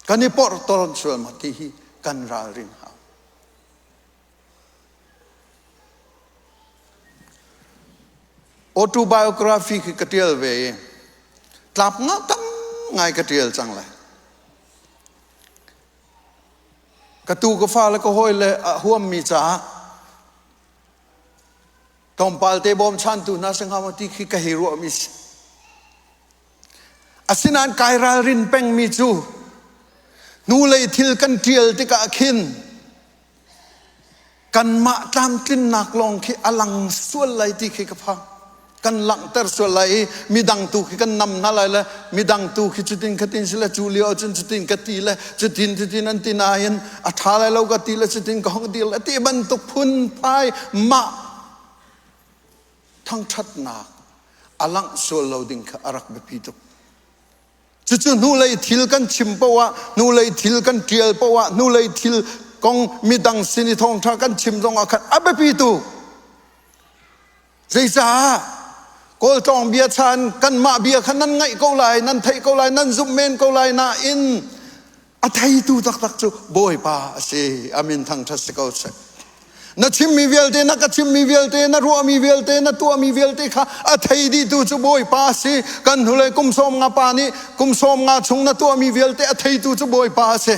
B: Kan i porh tawn sual maw ti hi kan ralrin hau. Autobiography khi ka ṭial ve i tlap nga tam ngai ka ṭial cang lai. Ka tu ka fa le ka hawi le a huammi caah tlawmpal te bawmchantu hna si hnga maw ti khi ka hei ruahmi si. Asinain kai ralrin pengmi cu hnulei thil kan ṭial tikah khin kanmah tlamtlinnak lawng khi a lang sual lai ti khi ka phang. Kan langhter sual lai i midang tu khi kan nam hna lai le midang tu khi cutin khatin si le cu lio ahcun cutin ka ti le cutin cutin an ti nain a ṭha lai lo ka ti le cutin ka hong dir le ti bantuk phunphai mah thangṭhatnak a langh sual lo ding kha a rak biapi tuk. Cucu hnulei thil kan chim poah ah, hnulei thil kan ṭial poah ah, hnulei thil kong midang sin i thawngṭha kan chim zong ah khan a biapi tuk. Zeicah? Kawltlawng bia chan kanmah bia kha nan ngaih ko lai, nan theih ko lai, nan zumh men ko lai nain a theitu taktak cu Bawipa a si. Amin thangṭhat si ko seh. Na chimmi vialte, na ka chimmi vialte, na ruahmi vialte, na tuahmi vialte kha a thei dihtu cu Bawipa a si. Kan hnulei kum 50 pa nih kum 50 chung na tuahmi vialte a theitu cu Bawipa a si.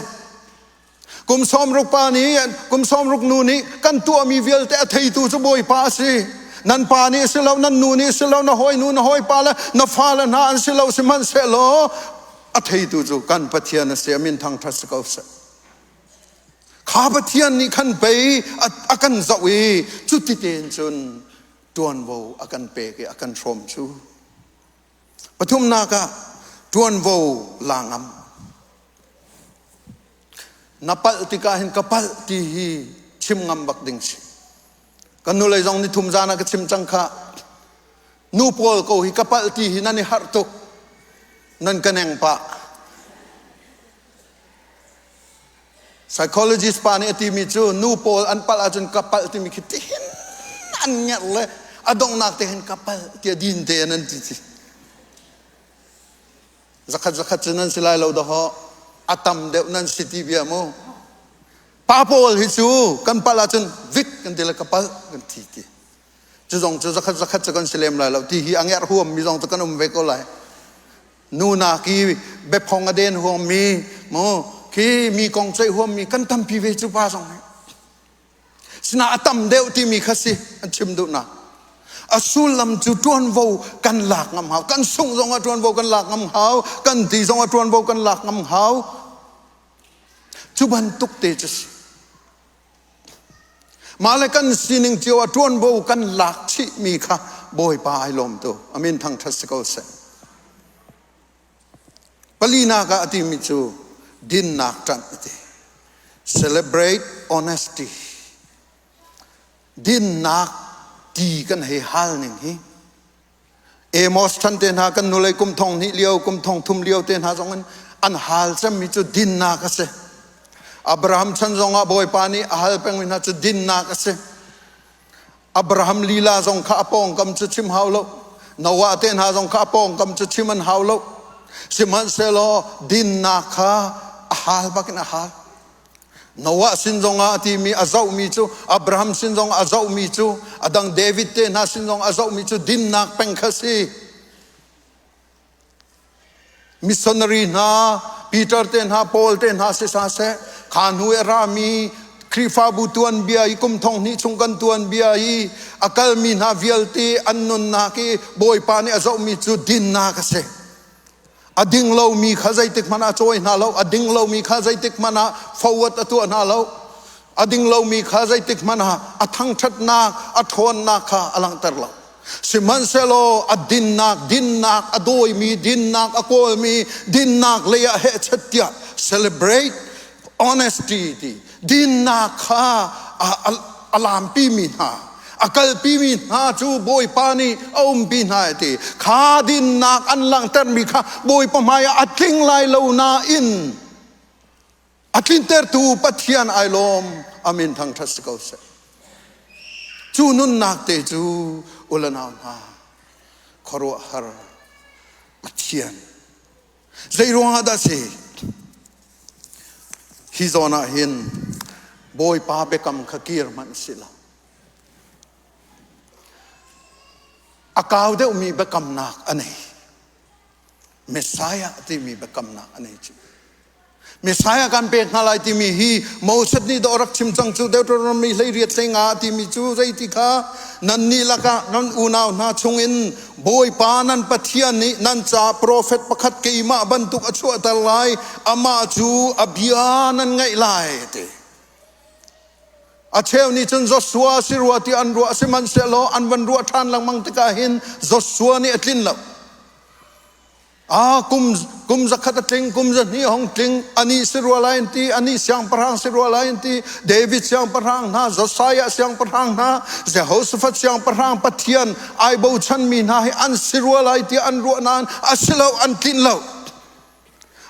B: Kum 60 pa nih, kum 60 nu nih kan tuahmi vialte a theitu cu Bawipa a si. Nan pa nih a si lo, nan nu nih a si lo, na hawinu, na hawipa le na fale hna an si lo, sihmanhsehlaw a theitu cu kan Pathian a si. A min thangṭhat si ko seh. Kha Pathian nih khan pei a kan zoh i cuti tein cun ṭuanvo a kan pek i a kan hrawm cu. Pathumnak ah ṭuanvo la ngam. Na palh tikah hin ka palh ti hi chim ngam bak ding si. Kan nulei zong ni thum zan ah ka chim cang kha. Nu pawl ko hi ka palh ti hi nan i harh tuk. Nan ka neng pah. Psychologist pa nih a timi cu nu pawl an palh ahcun ka palh timi khi tihin an ngerh le a donghnak te hin ka palh tiah din te in an ti ci. Zakhat zakhat cu nan si lai lo dawh a tam deuh nan si ti bia mu. Pa pawl hi cu kan palh ahcun vik kan ti le ka palh kan ti ti. Cu zong cu zakhat zakhat cu kan si lem lai lo ti hi a ngerh huam mi zong cu kan um ve ko lai. Nunak i biaphong a den huammi mu khi mi kong ceih huammi kan tampi ve cu pa zong nih. Sina a tam deuh timi kha si an chim duhnak. A sullam cu ṭuanvo kan lak ngam hau. Kan sungh zong ah ṭuanvo kan lak ngam hau. Kan ti zong ah ṭuanvo kan lak ngam hau. Cu bantuk te cu si. Mah le kan sining cio ah ṭuanvo kan lak chihmi kha Bawipa ai lawm tu. Amin thangṭhat si ko seh. Palinak ah a timi cu dinnak ṭanh a ti. Celebrate honesty. Dinnak ti kan hei hal ning hi Amos chan te hna kan nulei kum thong hnih lio kum thong thum lio te hna zong in an hal cemmi cu dinnak a si. Abraham chan zong ah Bawipa nih a hal pengmi hna cu dinnak a si. Abraham lila zong kha a pawngkam cu chim hau lo. Noah te hna zong kha a pawngkam cu chim an hau lo. Sihmanhsehlaw dinnak kha a hal bakin a hal. Noah sin zongah a timi a zohmi cu Abraham sin zong a zohmi cu a dang David te hna sin zong a zohmi cu dinnak peng kha si. Missionary hna Peter te hna Paul te hna si sa seh kha hnu i rami Khrihfabu tuanbia i kum thong hnih chung kan tuanbia i a kalmi hna vialte an nunnak i Bawipa nih a zohmi cu dinnak a si. A ding lomi kha zeitik hmanh ah cawi hna lo. A ding lomi kha zeitik hmanh ah forward a tuah hna lo. A ding lomi kha zeitik hmanh ah a thangṭhatnak, a ṭhawnnak kha a langhter lo. Sihmanhsehlaw a dinnak, dinnak a dawimi, dinnak a kawlmi, dinnak lei ah hehchet tiah celebrate honesty ti dinnak kha a lampi mi hna a kalpi mi hna cu Bawipa nih a umpi hna a ti. Kha dinnak an langhtermi kha Bawipa hmai ah a tling lai lo nain a tlintertu Pathian ai lawm. Amin thangṭhat si ko seh. Cu nunnak te cu u le nau hna khuaruahhar Pathian zei ruangah dah si? Hi zawn ah hin Bawipa biakam kha kir hmanh si lo. A kau deuhmi biakamnak a nei. Messiah timi biakamnak a nei cu. Messiah kan pek hna lai timi hi Moses nih dawh rak chim cang cu Deuteronomy 18 hleinga timi cu zeiti kha nannih lakah nan unau hna chungin Bawipa nan Pathian nih nan ca profet pakhat keimah bantuk a chuahter lai amah cu a bia nan ngaih lai ti. A cheu nih cun Joshua si rua ti an ruah sihmanhsehlaw an van ruah ṭhan lengmang tikah hin Joshua nih a tlin lo. Ah, kum kum zakhat a tling, kum zahnih hong tling, anih si rua lai an ti, anih siangpahrang si rua lai an ti, David siangpahrang hna, Josiah siangpahrang hna, Jehoshaphat siangpahrang Pathian ai bochanmi hna hi an si rua lai tiah an ruah nain a si lo, an tlinh lo.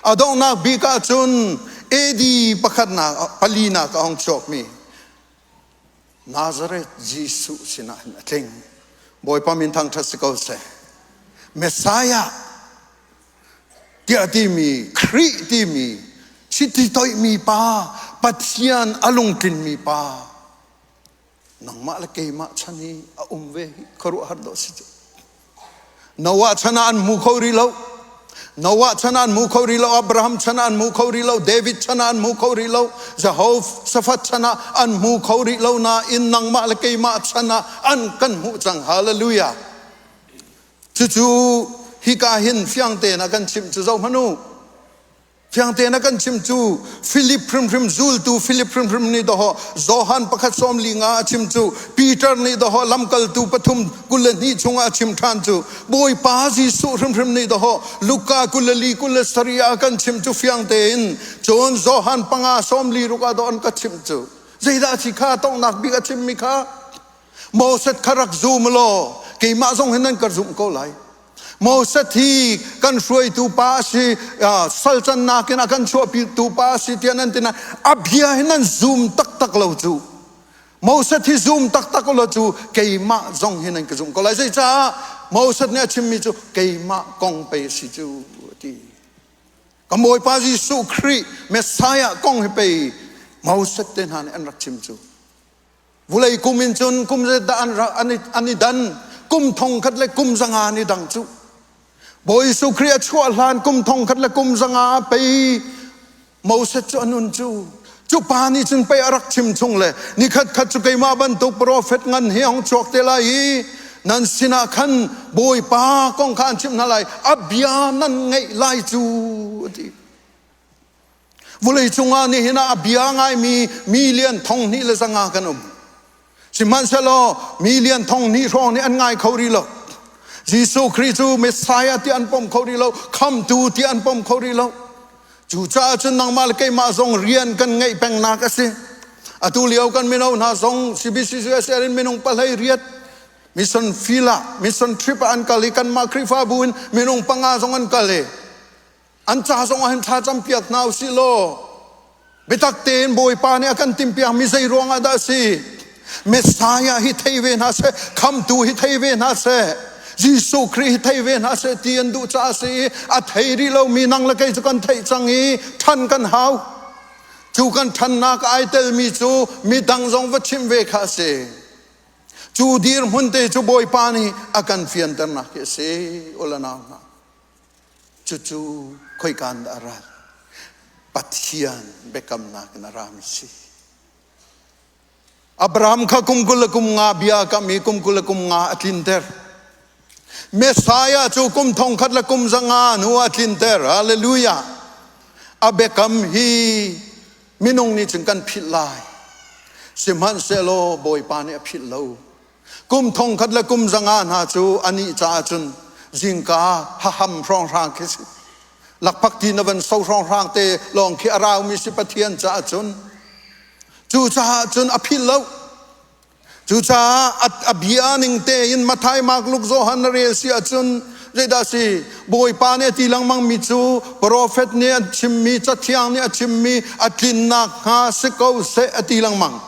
B: A donghnak bik ah cun AD pakhatnak palinak a hong chuakmi Nazareth Jesuh sinah hin a tling. Bawipa min thangṭhat si ko seh. Messiah tiah timi Khrih timi chiti toihmi pa Pathian a lungtlinmi pa nangmah le keimah chan hi a um ve hi khuaruahhar dawh si cu. Noah chan ah an hmu kho rih lo. Noah chan ah an hmu kho rih lo. Abraham chan ah an hmu kho rih lo. David chan ah an hmu kho rih lo. Jehoshaphat chan ah an hmu kho rih lo nain nangmah le keimah chan ah an kan hmuh cang. Hallelujah. Cucu hika hin fiang tein a kan chimh cu zoh hmanh u. Fiang tein a kan chim cu Philip hrimhrim zultu Philip hrimhrim nih dawh Johan pakhat sawm li nga a chim cu Peter nih dawh lamkaltu pathum 22 chungah a chim ṭhan cu Bawipa Jesuh hrimhrim nih dawh Luka 24 27 ah a kan chim cu fiang tein cun Johan panga sawm li ruk ah dawh an ka chimh cu zeidah a si kha tonghnak bik a chimmi kha Moses kha rak zum law keimah zong hin nan ka zumh ko lai Moses hi kan hruaitu pa a si, sal cannak in a kan chuahpitu pa a si tiah nan ti nain a bia hi nan zum taktak lo cu. Moses hi zum taktak lo cu keimah zong hi nan ka zumh ko lai. Zeicah Moses nih a chimmi cu keimah kong pei a si cu a ti. Ka Bawipa Jesuh Khrih Messiah kong hi pei Moses te hna nih an rak chim cu. Vulei kum in cun kum zeidah an i dan? Kum thong khat le kum zanga an i dang cu. Bawi Jesuh Khrih a chuah hlan kum thong khat le kum zanga ah pei Moses cu a nun cu. Cu pa nih cun pei a rak chim chung le nikhat khat cu keimah bantuk profet ngan hi hong chuak te lai i nan sinah khan Bawipa kong kha an chimh hna lai, a bia nan ngaih lai cu a ti. Vawlei cungah nihin ah a bia ngaimi million thong hnih le zanga kan um. Sihmanhsehlaw million thong hnih hrawng nih an ngai kho rih lo. Jesuh Khrih cu Messiah ti an pom kho rih lo, khamtu ti an pom kho rih lo. Cucaah cun nangmah le keimah zong rian kan ngeih pengnak a si. Atu lio kan mino hna zong CBCUSA in minung pahlei riat mission field ah mission trip ah an kal i kanmah Khrihfabu in minung panga zong an kal i an ca zong ah hin thla campiak hna usih law biatak tein Bawipa nih a kan timhpiak mi zei ruangah dah a si? Messiah hi thei ve hna seh, khamtu hi thei ve hna seh, Jesuh Khrih hi thei ve hna seh ti an duh caah a si i a thei rih lomi nang le kei cu kan theih cang i ṭhan kan hau. Cu kan ṭhannak ai telmi cu midang zong va chimh ve kha a si. Cu dirhmun te cu Bawipa nih a kan fianternak hi a si, u le nau hna. Cucu khoika in dah a rat? Pathian biakamnak in a rami si. Abraham kha kum 20 le kum nga bia a kam i kum 20 le kum nga a tlinter. Messiah cu kum thong khat le kum zanga hnu a tlinter. Hallelujah. A biakam hi minung nih cun kan philh lai. Sihmanhsehlaw Bawipa nih a philh lo. Kum thong khat le kum zanga hna cu anih caah cun zingka haham hrawnghrang khi si. Lakphak ti na van so hrawnghrang te lawng khi a raumi si Pathian caah cun. Cucaah cun a philh lo. Cucaah a bia ning tein Matthai, Mark, Luke, Johan na rel si ahcun zeidah si? Bawipa nih a ti lengmang mi cu profet nih an chimmi, Cathiang nih a chimmi a tlinnak hnga si ko seh a ti lengmang.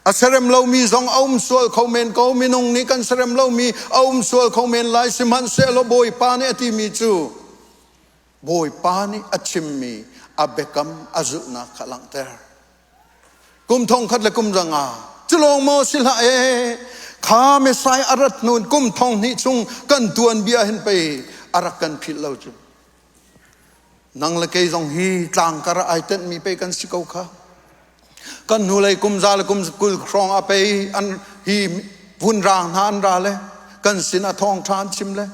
B: A serem lomi zong a um sual kho men ko. Minung nih kan serem lomi a um sual kho men lai. Sihmanhsehlaw Bawipa nih a timi cu Bawipa nih a chimmi a biakam a zulhnak kha langhter. Kum thong khat le kum zanga cu lawng maw si hlah ee kha Messiah a rat hnu in kum thong hnih chung kan tuanbia hin pei a rak kan philh lo cu. Nang le kei zong hi tlangkar ah ai tenhmi pei kan si ko kha. Kan hnulei kum za le kum 20 hrawng ah pei an hi vunraang hna an ra le kan sin ah thawngṭha an chim le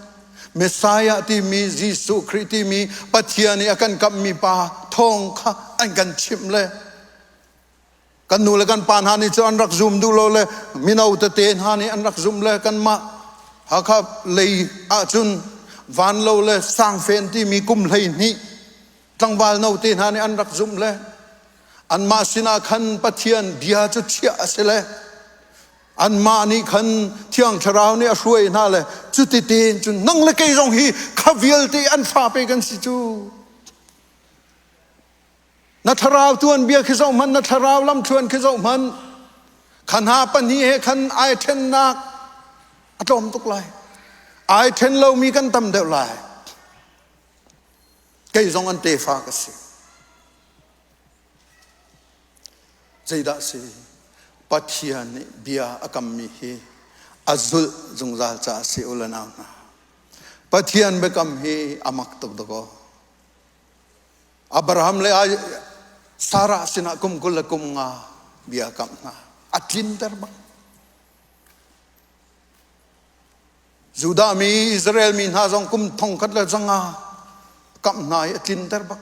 B: Messiah timi Jesuh Khrih timi Pathian i a kan kamhmi pa thawng kha an kan chimh le kan nu le kan pa hna nih cu an rak zum duh lo le mino tete hna nih an rak zumh le kanmah Hakha lei ahcun vanlo le sangfen timi kum 12 tlangval no te hna nih an rak zumh le anmah sinah khan Pathian bia cu chiah a si le anmah nih khan Thiang Thlarau nih a hruai hna le cuti tein cun nang le kei zong hi kha vialte an fa pe kan si cu. Na thlarau tuanbia khi zoh hmanh, na thlarau lamthluan khi zoh hmanh. Kha hna pahnih he khan ai ṭhennak a tlawm tuk lai. Ai ṭhen lomi kan tam deuh lai. Kei zong an tefa ka si. Zeidah si? Pathian nih bia a kammi hi a zulh zungzal caah si u le nau hna. Pathian biakam hi a mak tuk dakaw. Abraham le Sarah sinah kum 20 le kum nga bia kamh hna. A tlinter bak. Judah mi, Israel mi hna zong kum thong khat le zanga kamh hna i a tlinter bak.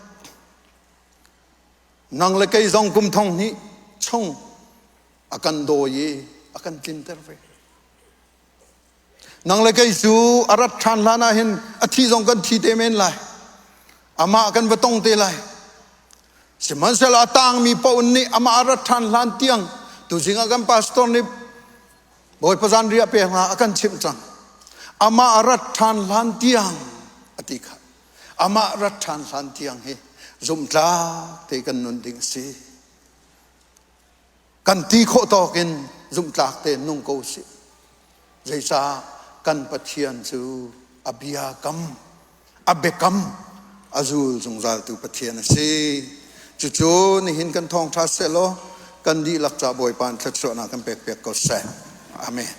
B: Nang le kei zong kum thong hnih chung a kan dawi i a kan tlinter ve. Nang le kei cu a rat ṭhan hlan ah hin a thi zong kan thi te men lai. Amah kan va tong te lai. Sihmanhsehlaw a tangmi paoh nih amah a rat ṭhan hlan tiang tuzing ah kan pastor nih Bawipa zanriah pek hna a kan chimh cang. Amah a rat ṭhan hlan tiang a ti kha. Amah rat ṭhan hlan tiang hi zumhtlak te kan nun ding a si. Kan ti khawh tawk in zumhtlak tein nung ko sih. Zeicah kan Pathian cu a bia kam, a biakam a zul zungzaltu Pathian a si. Cucu nihin kan thawngṭha seh law kan dihlak ca Bawipa in thluachuahnak kan pek piak ko seh. Amen.